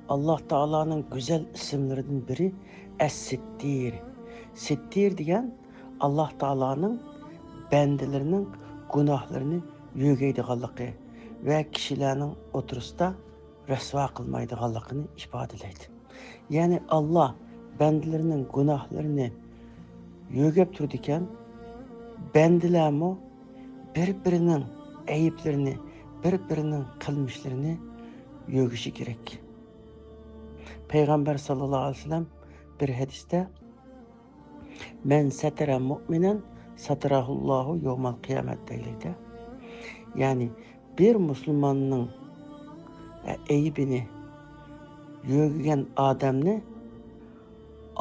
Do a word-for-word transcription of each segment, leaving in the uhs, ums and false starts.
ئاللاھ تائالانىڭ گۈزەل ئىسىملىرىدىن بىرى ئەس-سىتتىر. سىتتىر دېگەن ئاللاھ تائالانىڭ بەندىلىرىنىڭ گۇناھلىرىنى يۆگەيدىغانلىقى ۋە كىشىلەرنىڭ ئوتتۇرىسىدا رەسۋا قىلمايدىغانلىقىنى ئىپادىلەيدۇ. يەنى ئاللاھ بەندىلىرىنىڭ گۇناھلىرىنى يۆگەپ تۇرىدىكەن، بەندىلەرمۇ بىر-بىرىنىڭ ئەيىبلىرىنى، بىر-بىرىنىڭ قىلمىشلىرىنى يۆگىشى كېرەك. پەيغەمبەر ساللاللاھۇ ئەلەيھى ۋەسەللەم بىر ھەدىستە، مەن سەتەرە مۇئمىنەن سەتەرەھۇللاھۇ يەۋمەل قىيامەت دەيدۇ. يەنى بىر مۇسۇلماننىڭ ئەيىبىنى يۆگىگەن ئادەمنى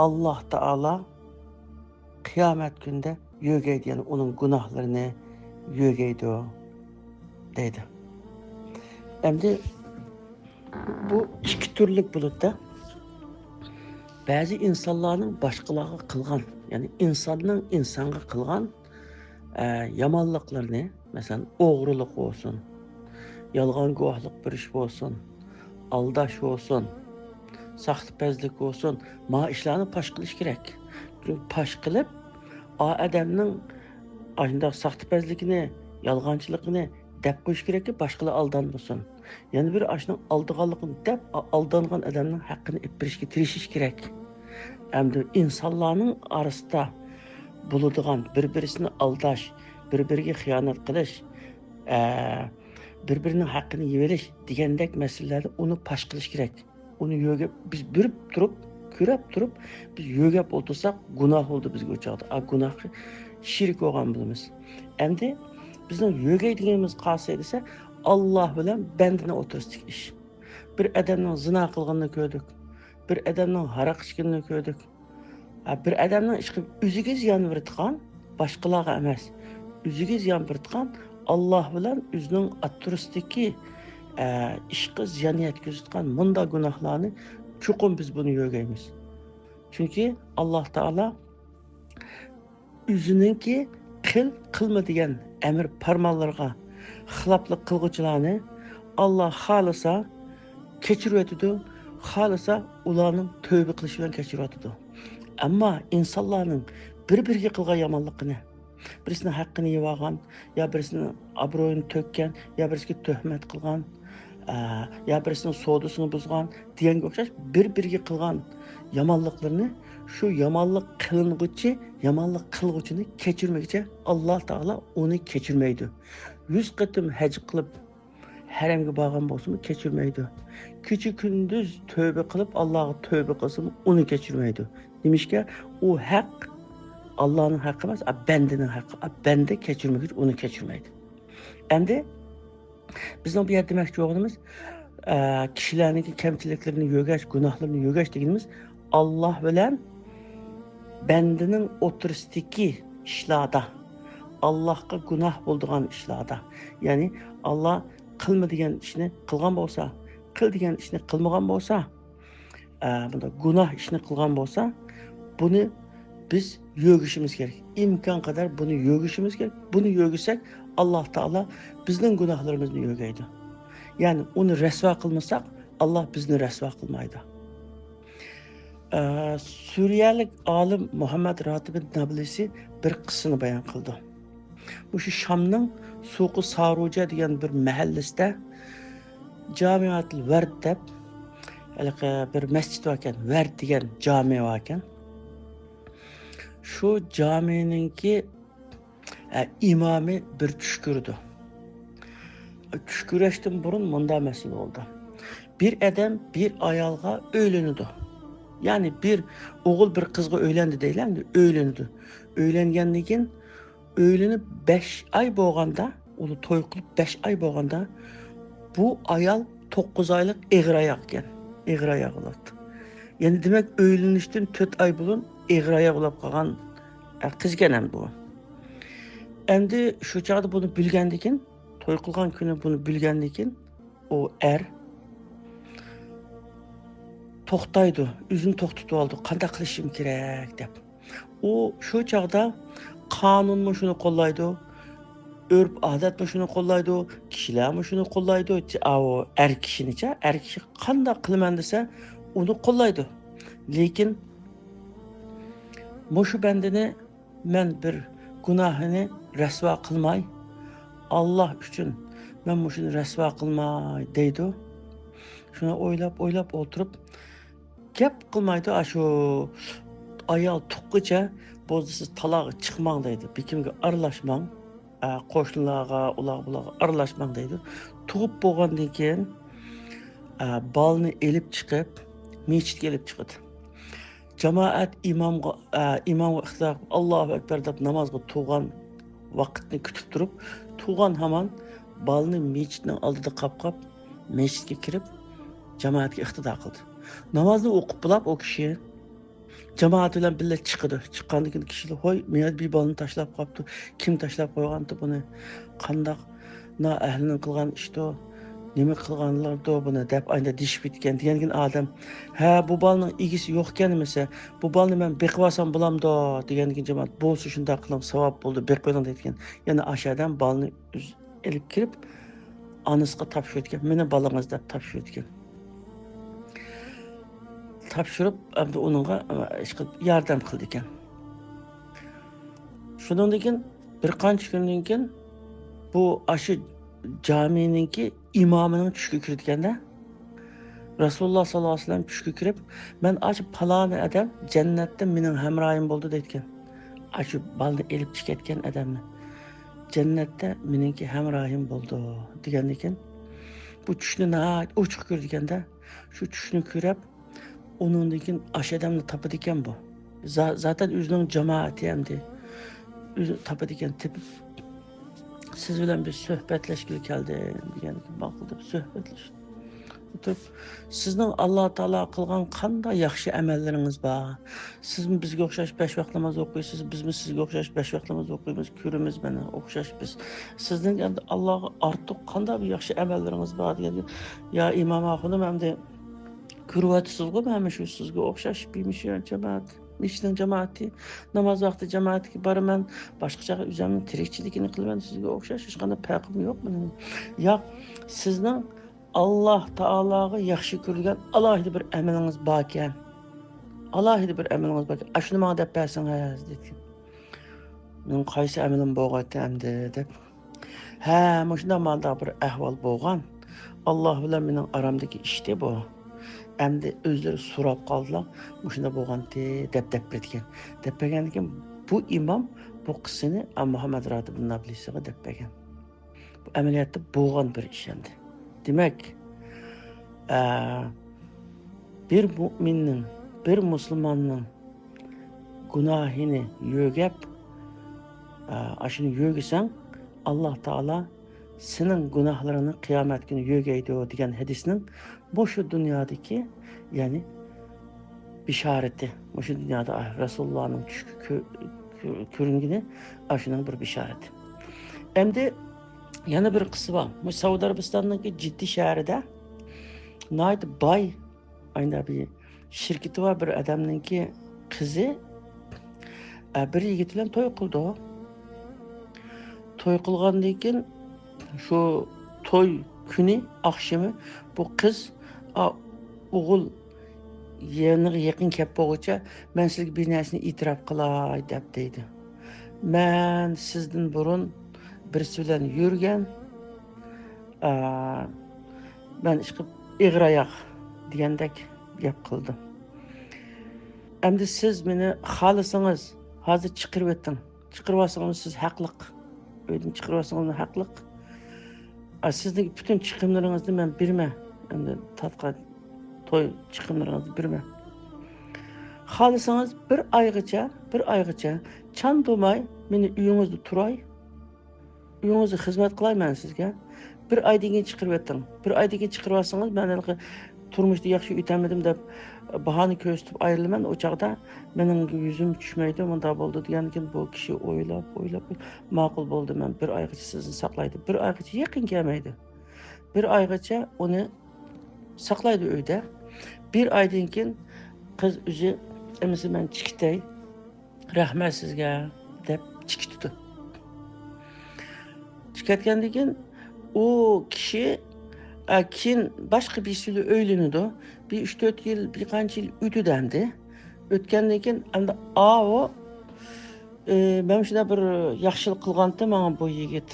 ئاللاھ تائالا قىيامەت كۈنىدە يۆگەيدۇ، يەنى ئۇنىڭ گۇناھلىرىنى يۆگەيدۇ دەيدۇ. ئەمدى بۇ ئىككى تۈرلۈك بولىدۇ. بەزى ئىنسانلارنىڭ باشقىلارغا قىلغان، يەنى ئىنساننىڭ ئىنسانغا قىلغان ئە، يامانلىقلىرىنى، مەسىلەن، ئوغرىلىق بولسۇن، يالغان گۇۋاھلىق بېرىش بولسۇن، ئالداش بولسۇن، ساختىپەزلىك بولسۇن، ما ئىشلارنى پاش قىلىش كېرەك. چۈنكى پاش قىلىپ، ئا ئادەمنىڭ ئاشۇنداق ساختىپەزلىكىنى، يالغانچىلىقىنى دەپ قويۇش كېرەككى، باشقىلار ئالدانمىسۇن. يەنە بىر ئاشۇنىڭ ئالدىغانلىقىنى دەپ، ئا-، ئالدانغان ئادەمنىڭ ھەققىنى ئېلىپ بېرىشكە تىرىشىش كېرەك. ئەمدى ئىنسانلارنىڭ ئارىسىدا بولىدىغان بىر-بىرسىنى ئالداش، بىر-بىرىگە خىيانەت قىلىش، ئە، بىر-بىرىنىڭ ھەققىنى يېۋېلىش دېگەندەك مەسىلىلەردە ئۇنى پاش قىلىش كېرەك. ئۇنى يۆگەپ، بىز بىلىپ تۇرۇپ، كۆرۈپ تۇرۇپ، بىز يۆگەپ ئولتۇرساق، گۇناھ بولدى بىزگە ئۇ چاغدا. ئا، گۇناھقا شېرىك بولغان بولىمىز. ئەمدى بىزنىڭ يۆگەيدىگىنىمىز قالسا دېسە، ئاللاھ بىلەن بەندىنىڭ ئوتتۇرىسىدىكى ئىش. بىر ئادەمنىڭ زىنا قىلغىنىنى كۆردۇق. بىر ئادەمنىڭ ھاراق ئىچكىنىنى كۆردۇك. ھە، بىر ئادەمنىڭ ئىشقىلىپ ئۆزىگە زىيان بېرىدىغان، باشقىلارغا ئەمەس، ئۆزىگە زىيان بېرىدىغان، ئاللاھ بىلەن ئۆزىنىڭ ئوتتۇرىسىدىكى، ئە، ئىشقا زىيان يەتكۈزىدىغان مۇنداق گۇناھلارنى چوقۇم بىز بۇنى يۆگەيمىز. چۈنكى ئاللاھ تائالا ئۆزىنىڭكى قىل، قىلما دېگەن ئەمر پەرمانلىرىغا خىلاپلىق قىلغۇچىلارنى ئاللاھ خالىسا كەچۈرۈۋېتىدۇ، خالىسا ئۇلارنىڭ تۆۋبە قىلىشى بىلەن كەچۈرۈۋېتىدۇ. ئەمما ئىنسانلارنىڭ بىر-بىرىگە قىلغان يامانلىقىنى، بىرسىنىڭ ھەققىنى يېۋالغان، يا بىرسىنىڭ ئابرۇيىنى تۆككەن، يا بىرسىگە تۆھمەت قىلغان، ئە، يا بىرسىنىڭ سودىسىنى بۇزغان دېگەنگە ئوخشاش بىر-بىرىگە قىلغان يامانلىقلىرىنى شۇ يامانلىق قىلىنغۇچى، يامانلىق قىلغۇچىنى كەچۈرمىگۈچە ئاللاھ تائالا ئۇنى كەچۈرمەيدۇ. يۈز قېتىم ھەج قىلىپ، ھەرەمگە بارغان بولسىمۇ كەچۈرمەيدۇ. كېچە-كۈندۈز تۆۋبە قىلىپ، ئاللاھقا تۆۋبە قىلسىمۇ ئۇنى كەچۈرمەيدۇ. نېمىشقا؟ ئۇ ھەق ئاللاھنىڭ ھەققى ئەمەس، ئا، بەندىنىڭ ھەققى. ئا، بەندە كەچۈرمىگۈچە ئۇنى كەچۈرمەيدۇ. ئەمدى بىزنىڭ بۇ يەردە دېمەكچى بولغىنىمىز، ئە، كىشىلەرنىڭكى كەمچىلىكلىرىنى يۆگەش، گۇناھلىرىنى يۆگەش دېگىنىمىز ئاللاھ بىلەن بەندىنىڭ ئوتتۇرىسىدىكى ئىشلاردا، ئاللاھقا گۇناھ بولىدىغان ئىشلاردا، يەنى ئاللاھ قىلما دېگەن ئىشنى قىلغان بولسا، قىل دېگەن ئىشنى قىلمىغان بولسا، ئە، بۇنداق گۇناھ ئىشنى قىلغان بولسا، بۇنى بىز يۆگىشىمىز كېرەك. ئىمكان قەدەر بۇنى يۆگىشىمىز كېرەك. بۇنى يۆگىسەك، ئاللاھ تائالا بىزنىڭ گۇناھلىرىمىزنى يۆگەيدۇ. يەنى ئۇنى رەسۋا قىلمىساق، ئاللاھ بىزنى رەسۋا قىلمايدۇ. ئە، سۈرىيەلىك ئالىم مۇھەممەد راتىبى نابلىسى بىر قىسسىنى بايان قىلىدۇ. مۇشۇ شامنىڭ سۇقۇ ساروجا دېگەن بىر مەھەللىسىدە جامىئەتۇل ۋەرد دەپ، ھېلىقى بىر مەسچىت باركەن، ۋەرد دېگەن جامى باركەن. شۇ جامىنىڭكى، ئە، ئىمامى بىر چۈش كۆرىدۇ. چۈش كۆرۈشتىن بۇرۇن مۇنداق مەسىلە بولدى. بىر ئادەم بىر ئايالغا ئۆيلىنىدۇ. يەنى بىر ئوغۇل بىر قىزغا ئۆيلەندى دەيلى، ئەمدى ئۆيلىنىدۇ. ئۆيلەنگەندىن كېيىن ئۆيلىنىپ بەش ئاي بولغاندا، ئۇنى توي قىلىپ بەش ئاي بولغاندا، بۇ ئايال توققۇز ئايلىق ئېغىر ئاياق ئىكەن. ئېغىر ئاياق بولۇپتۇ. يەنى دېمەك، ئۆيلىنىشتىن تۆت ئاي بۇرۇن ئېغىر ئاياق بولۇپ قالغان، ئە، قىز ئىكەن ئەمدى بۇ. ئەمدى شۇ چاغدا بۇنى بىلگەندىن كېيىن، توي قىلغان كۈنى بۇنى بىلگەندىن كېيىن، ئۇ ئەر توختايدۇ، ئۆزىنى توختىتىۋالىدۇ، قانداق قىلىشىم كېرەك دەپ. ئۇ شۇ چاغدا قانۇنمۇ شۇنى قوللايدۇ، ئۆرپ-ئادەتمۇ شۇنى قوللايدۇ، كىشىلەرمۇ شۇنى قوللايدۇ. ئاۋۇ ئەر كىشىنىچە، ئەر كىشى قانداق قىلىمەن دېسە، ئۇنى قوللايدۇ. لېكىن مۇشۇ بەندىنى مەن بىر گۇناھىنى رەسۋا قىلماي، ئاللا ئۈچۈن مەن مۇشۇنى رەسۋا قىلماي دەيدۇ. شۇنى ئويلاپ، ئويلاپ ئولتۇرۇپ، گەپ قىلمايدۇ. ئاشۇ ئايال تۇغقىچە بولدى، سىز تالاغا چىقماڭ دەيدۇ. بىكىمگە ئارىلاشماڭ. ئە، قوشنىلارغا، ئۇلارغا، بۇلارغا ئارىلاشماڭ دەيدۇ. تۇغۇپ بولغاندىن كېيىن، ئە، بالىنى ئېلىپ چىقىپ، مەسچىتكە ئېلىپ چىقىدۇ. جامائەت ئىمامغا، ئە، ئىمامغا ئىقتىدا قىلىپ، «ئاللاھۇ ئەكبەر» دەپ نامازغا تۇرغان ۋاقىتنى كۈتۈپ تۇرۇپ، تۇرغان ھامان بالىنى مەسچىتنىڭ ئالدىدا قاپقاپ، مەسچىتكە كىرىپ، جامائەتكە ئىقتىدا قىلدى. نامازنى ئوقۇپ بولاپ، ئۇ كىشى جامائەت بىلەن بىللە چىقىدۇ. چىققاندىن كېيىن كىشىلەر، «ھوي، مېنى بىر بالىنى تاشلاپ قاپتۇ. كىم تاشلاپ قويغانتى بۇنى؟ قانداق نائەھلىنىڭ قىلغان ئىشىدۇ؟ نېمە قىلغانلاردۇ بۇنى؟» دەپ ئايدا دېيىشىپ كېتىدىكەن. دېگەندىكىن ئادەم، «ھە، بۇ بالىنىڭ ئىگىسى يوقكەن ئەمىسە، بۇ بالىنى مەن بېقىۋالسام بولامدۇ؟» دېگەندىكىن جامائەت، «بولسا شۇنداق قىلىڭ، ساۋاب بولىدۇ، بېقىۋېلىڭ» دەيدىكەن. يەنە ئاشۇ ئادەم بالىنى ئۈز-، ئېلىپ كىرىپ، ئانىسىغا تاپشۇرىدىكەن، «مېنى بالىڭىز» دەپ تاپشۇرىدىكەن. تاپشۇرۇپ، ئەمدى ئۇنىڭغا، ئە، ئىشقىلىپ ياردەم قىلىدىكەن. شۇنىڭدىن كېيىن بىر قانچە كۈندىن كېيىن بۇ ئاشۇ جامىنىڭكى ئىمامىنىڭ چۈشىگە كىرىدىكەندە، رەسۇلۇللا ساللاللاھۇ ئەلەيھى ۋەسەللەم چۈشىگە كىرىپ، «مەن ئاشۇ پالانى ئادەم جەننەتتە مېنىڭ ھەمراھىم بولدى» دەيدىكەن. ئاشۇ بالىنى ئېلىپ چىقىپ كەتكەن ئادەمنى، «جەننەتتە مېنىڭكى ھەمراھىم بولدى» دېگەندىكىن، بۇ چۈشنى ناھايىتى ئوچۇق كۆرىدىكەندە، شۇ چۈشنى كۆرۈپ، ئۇنىڭدىن كېيىن ئاشۇ ئادەمنى تاپىدىكەن بۇ. زا-، زاتەن ئۆزىنىڭ جامائىتى ئەمدى. ئۆزى تاپىدىكەن، تېپىپ، «سىز بىلەن بىر سۆھبەتلەشكىلى كەلدىم» دېگەندىكىن، ماقۇل دەپ سۆھبەتلەشتى. ئولتۇرۇپ، «سىزنىڭ ئاللا تائالا قىلغان قانداق ياخشى ئەمەللىرىڭىز بار؟ سىزمۇ بىزگە ئوخشاش بەش ۋاق ناماز ئوقۇيسىز، بىزمۇ سىزگە ئوخشاش بەش ۋاق ناماز ئوقۇيمىز، كۆرىمىز مانا ئوخشاش بىز. سىزنىڭ ئەمدى ئاللاغا ئارتۇق قانداق بىر ياخشى ئەمەللىرىڭىز بار؟» دېگەندە، «يا ئىمام ئاخۇنۇم، ئەمدى كۆرۈۋاتىسىزغۇ، مەنمۇ شۇ سىزگە ئوخشاش بىر مۇشۇ جامائەت، مەسچىتنىڭ جامائىتى، ناماز ۋاقتى جامائەتكە بارىمەن، باشقا چاغ ئۆزۈمنىڭ تىرىكچىلىكىنى قىلىمەن، سىزگە ئوخشاش، ھېچقانداق پەرقىم يوق مېنىڭ. ياق، سىزنىڭ ئاللا تائالاغا ياخشى كۆرۈلگەن ئالاھىدە بىر ئەمىلىڭىز باركەن. ئالاھىدە بىر ئەمىلىڭىز باركەن. ئاشۇنى ماڭا دەپ بەرسىڭىز» دېدى. «مېنىڭ قايسى ئەمىلىم بولغايتتى ئەمدى؟» دەپ. «ھە، مۇشۇنداق مانداق بىر ئەھۋال بولغان. ئاللا بىلەن مېنىڭ ئارامدىكى ئىشتى بۇ. ئەمدى ئۆزلىرى سوراپ قالدىلا، مۇشۇنداق بولغانتى» دەپ، دەپ بېرىدىكەن. دەپ بەرگەندىن كېيىن بۇ ئىمام بۇ قىسسىنى مۇھەممەد راتىب نابلىسىغا دەپ بەرگەن. بۇ ئەمەلىيەتتە بولغان بىر ئىش ئەمدى. دېمەك، ئە، بىر مۇئمىننىڭ، بىر مۇسۇلماننىڭ گۇناھىنى يۆگەپ، ئە، ئاشۇنى يۆگىسەڭ، ئاللا تائالا سېنىڭ گۇناھلىرىڭنى قىيامەت كۈنى يۆگەيدۇ دېگەن ھەدىسنىڭ مۇشۇ دۇنيادىكى، يەنى بىشارىتى، مۇشۇ دۇنيادا رەسۇلۇللانىڭ چۈشكە كۆ-، كۆ-، كۆرۈنگىنى ئاشۇنىڭ بىر بىشارىتى. ئەمدى يەنە بىر قىسسە بار. مۇشۇ سەئۇدى ئەرەبىستاننىڭكى جىددە شەھىرىدە ناھايىتى باي، ئاينا بىر شىركىتى بار بىر ئادەمنىڭكى قىزى، ئە، بىر يىگىت بىلەن توي قىلدى. توي قىلغاندىن كېيىن شۇ توي كۈنى ئاخشىمى بۇ قىز، ئا، ئوغۇل يېنىغا يېقىن كەپ بولغۇچە، «مەن سىزگە بىر نەرسىنى ئېتىراپ قىلاي» دەپ دەيدۇ. «مەن سىزدىن بۇرۇن بىرسى بىلەن يۈرگەن، ئا، مەن ئىشقىلىپ ئېغىر ئاياق» دېگەندەك گەپ قىلدىم. «ئەمدى سىز مېنى خالىسىڭىز ھازىر چىقىرىۋېتىڭ. چىقىرىۋالسىڭىز سىز ھەقلىق. ئۆيدىن چىقىرىۋالسىڭىز ھەقلىق. ئا، سىزنىڭ پۈتۈن چىقىملىرىڭىزنى مەن بېرىمەن. ئەمدى تارتقان توي چىقىملىرىڭىزنى بېرىمەن. خالىسىڭىز بىر ئايغىچە، بىر ئايغىچە چاندۇرماي مېنى ئۆيىڭىزدە تۇراي. ئۆيىڭىزدە خىزمەت قىلاي مەن سىزگە. بىر ئايدىن كېيىن چىقىرىۋېتىڭ. بىر ئايدىن كېيىن چىقىرىۋالسىڭىز، مەن ھېلىقى تۇرمۇشتا ياخشى ئۆتەلمىدىم دەپ باھانە كۆرسىتىپ ئايرىلىمەن. ئۇ چاغدا مېنىڭ يۈزۈم چۈشمەيدۇ، مۇنداق بولىدۇ» دېگەندىن كېيىن بۇ كىشى ئويلاپ، ئويلاپ، «ماقۇل بولدى، مەن بىر ئايغىچە سىزنى ساقلايدۇ.» بىر ئايغىچە يېقىن كەلمەيدۇ. بىر ئايغىچە ئۇنى ساقلايدۇ ئۆيدە. بىر ئايدىن كېيىن قىز ئۆزى، «ئەمىسە مەن چىقىتەي، رەھمەت سىزگە» دەپ چىقىتىدۇ. كەتكەندىن كېيىن ئۇ كىشى، ئە، كېيىن باشقا بىرسى بىلەن ئۆيلىنىدۇ. بىر ئۈچ تۆت يىل، بىر قانچە يىل ئۆتىدۇ ئەمدى. ئۆتكەندىن كېيىن ئەمدى ئاۋۇ، ئى، مەن شۇنداق بىر ياخشىلىق قىلغانتى ماڭا بۇ يىگىت.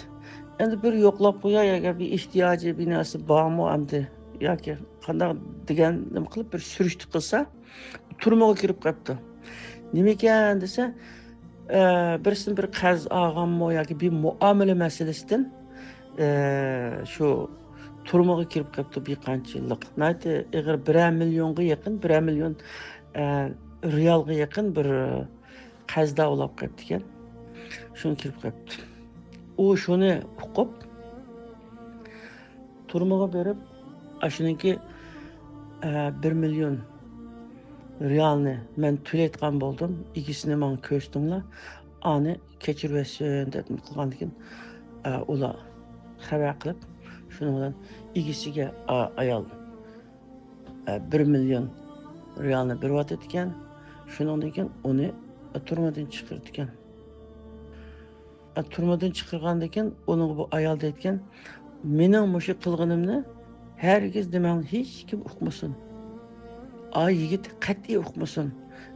ئەمدى بىر يوقلاپ قوياي، ئەگەر بىر ئېھتىياجى، بىر نەرسە بارمۇ ئەمدى ياكى قانداق دېگەن نېمە قىلىپ بىر سۈرۈشتە قىلسا، تۈرمىگە كىرىپ قاپتۇ. نېمىكەن دېسە، ئە، بىرسىدىن بىر قەرز ئالغانمۇ ياكى بىر مۇئامىلە مەسىلىسىدىن، ئە، شۇ تۈرمىگە كىرىپ قاپتۇ بىر قانچە يىللىق. ناھايىتى ئېغىر، بىرەر مىليونغا يېقىن، بىرەر مىليون، ئە، رېئالغا يېقىن بىر قەرز داۋالاپ قاپتىكەن. شۇنى كىرىپ قاپتۇ. ئۇ شۇنى ئۇقۇپ، تۈرمىگە بېرىپ، ئاشۇنىڭكى، ئە، بىر مىليون رېئالنى مەن تۆلەيدىغان بولدۇم، ئىگىسىنى ماڭا كۆرسىتىڭلار، ئانى كەچۈرۈۋەتسۇن دەپ قىلغاندىكىن، ئە، ئۇلار خەۋەر قىلىپ، شۇنىڭ بىلەن ئىگىسىگە، ئا-، ئايال، ئە، بىر مىليون رېئالنى بېرىۋاتىدىكەن. شۇنىڭدىن كېيىن ئۇنى، ئە، تۈرمىدىن چىقىرىدىكەن. ئە، تۈرمىدىن چىقىرغاندىن كېيىن ئۇنىڭغا بۇ ئايال دەيدىكەن، مېنىڭ مۇشۇ قىلغىنىمنى ھەرگىز دېمەڭ، ھېچكىم ئۇقمىسۇن. ئا يىگىت قەتئىي ئۇقمىسۇن.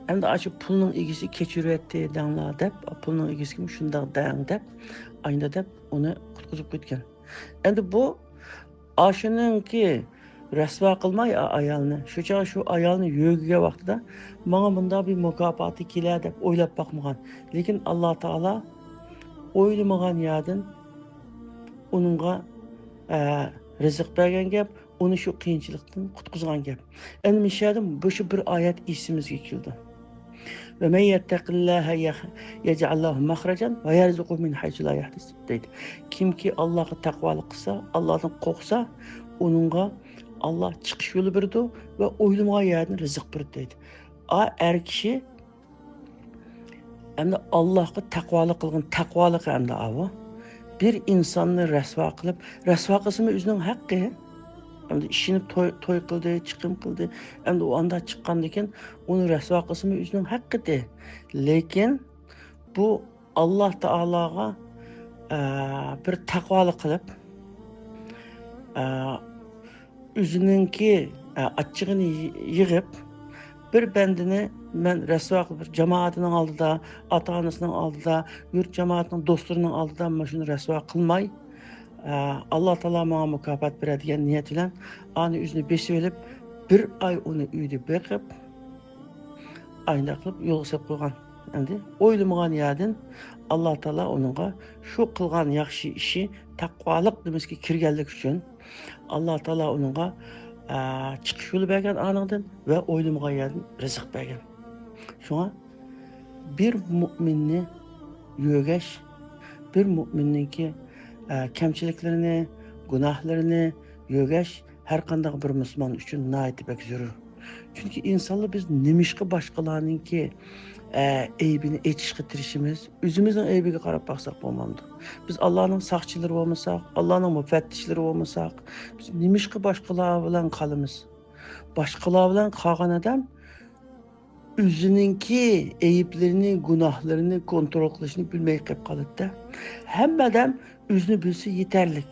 ئەمدى ئاشۇ پۇلنىڭ ئىگىسى كەچۈرۈۋەتتى دەڭلار دەپ، پۇلنىڭ ئىگىسىگە شۇنداق دەڭ دەپ، ئاينى دەپ ئۇنى قۇتقۇزۇپ كەتكەن. ئەمدى بۇ ئاشۇنىڭكى رەسۋا قىلماي ئا-، ئايالنى. شۇ چاغ شۇ ئايالنى يۆگىگەن ۋاقتىدا، ماڭا مۇنداق بىر مۇكاپاتى كېلە دەپ ئويلاپ باقمىغان. لېكىن ئاللا تائالا ئويلىمىغان يەردىن ئۇنىڭغا، ئە، رىزىق بەرگەن گەپ، ئۇنى شۇ قىيىنچىلىقتىن قۇتقۇزغان گەپ. ئەمدى مۇشۇ يەردىن مۇشۇ بىر ئايەت ئېسىمىزگە كېلىدۇ. وَمَن يَتَّقِ اللَّهَ يَجْعَل لَّهُ مَخْرَجًا وَيَرْزُقْهُ مِنْ حَيْثُ لَا يَحْتَسِبُ دەيدۇ. كىمكى ئاللاغا تەقۋالىق قىلسا، ئاللادىن قورقسا، ئۇنىڭغا ئاللا چىقىش يولى بېرىدۇ ۋە ئويلىمىغان يەردىن رىزىق بېرىدۇ دەيدۇ. ئا، ئەر كىشى ئەمدى ئاللاغا تەقۋالىق قىلغان، تەقۋالىقى ئەمدى ئاۋۇ. بىر ئىنساننى رەسۋا قىلىپ، رەسۋا قىلسىمۇ ئۆزىنىڭ ھەققى. ئەمدى ئىشىنىپ توي، توي قىلدى، چىقىم قىلدى. ئەمدى ئۇ ئاندا چىققاندىن كېيىن ئۇنى رەسۋا قىلسىمۇ ئۆزىنىڭ ھەققىدى. لېكىن بۇ ئاللا تائالاغا، ئە، بىر تەقۋالىق قىلىپ، ئە، ئۆزىنىڭكى، ئە، ئاچچىقىنى يىغىپ، بىر بەندىنى مەن رەسۋا قىلىپ، جامائىتىنىڭ ئالدىدا، ئاتا-ئانىسىنىڭ ئالدىدا، يۇرت جامائىتىنىڭ، دوستلىرىنىڭ ئالدىدا مانا شۇنى رەسۋا قىلماي، ئە، ئاللا تائالا ماڭا مۇكاپات بېرەر دېگەن نىيەت بىلەن ئانى ئۆزىنى بېسىۋېلىپ، بىر ئاي ئۇنى ئۆيدە بېقىپ، ئاينداق قىلىپ يولغا سېلىپ قويغان. ئەمدى ئويلىمىغان يەردىن ئاللا تائالا ئۇنىڭغا شۇ قىلغان ياخشى ئىشى تەقۋالىق نېمىسىگە كىرگەنلىكى ئۈچۈن، ئاللا تائالا ئۇنىڭغا، ئە، چىقىش يولى بەرگەن ئانىڭدىن ۋە ئويلىمىغان يەردىن رىزىق بەرگەن. شۇڭا بىر مۇئمىننى يۆگەش، بىر مۇئمىننىڭكى، ئە، كەمچىلىكلىرىنى، گۇناھلىرىنى يۆگەش ھەر قانداق بىر مۇسۇلمان ئۈچۈن ناھايىتى بەك زۆرۈر. چۈنكى ئىنسانلار بىز نېمىشقا باشقىلارنىڭكى، ئە، ئەيىبىنى ئېچىشقا تىرىشىمىز؟ ئۆزىمىزنىڭ ئەيىبىگە قاراپ باقساق بولمامدۇ؟ بىز ئاللانىڭ ساقچىلىرى بولمىساق، ئاللانىڭ مۇپەتتىشلىرى بولمىساق، بىز نېمىشقا باشقىلار بىلەن قالىمىز؟ باشقىلار بىلەن قالغان ئادەم ئۆزىنىڭكى ئەيىبلىرىنى، گۇناھلىرىنى كونترول قىلىشنى بىلمەي قېلىپ قالىدىدە. ھەممە ئادەم ئۆزىنى بىلسە يېتەرلىك.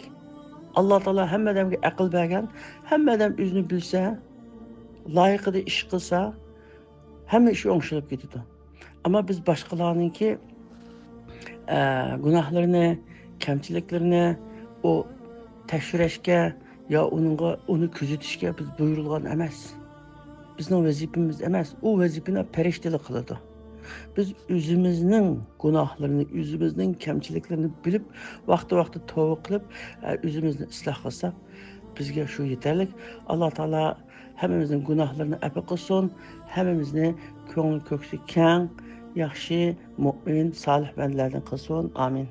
ئاللا تائالا ھەممە ئادەمگە ئەقىل بەرگەن، ھەممە ئادەم ئۆزىنى بىلسە، لايىقىدا ئىش قىلسا، ھەممە ئىش ئوڭشىلىپ كېتىدۇ. ئەمما بىز باشقىلارنىڭكى، ئە، گۇناھلىرىنى، كەمچىلىكلىرىنى ئۇ تەكشۈرۈشكە يا ئۇنىڭغا، ئۇنى كۆزىتىشكە بىز بۇيرۇلغان ئەمەس. بىزنىڭ ۋەزىپىمىز ئەمەس. ئۇ ۋەزىپىنى پەرىشتىلەر قىلىدۇ. بىز ئۆزىمىزنىڭ گۇناھلىرىنى، ئۆزىمىزنىڭ كەمچىلىكلىرىنى بىلىپ، ۋاقتى-ۋاقتىدا تەۋبە قىلىپ، ئە، ئۆزىمىزنى ئىسلاھ قىلساق، بىزگە شۇ يېتەرلىك. ئاللا تائالا ھەممىمىزنىڭ گۇناھلىرىنى ئەپۇ قىلسۇن، ھەممىمىزنى كۆڭلى كۆكسى كەڭ، ياخشى، مۇئمىن، سالىھ بەندىلەردىن قىلسۇن. ئامىن.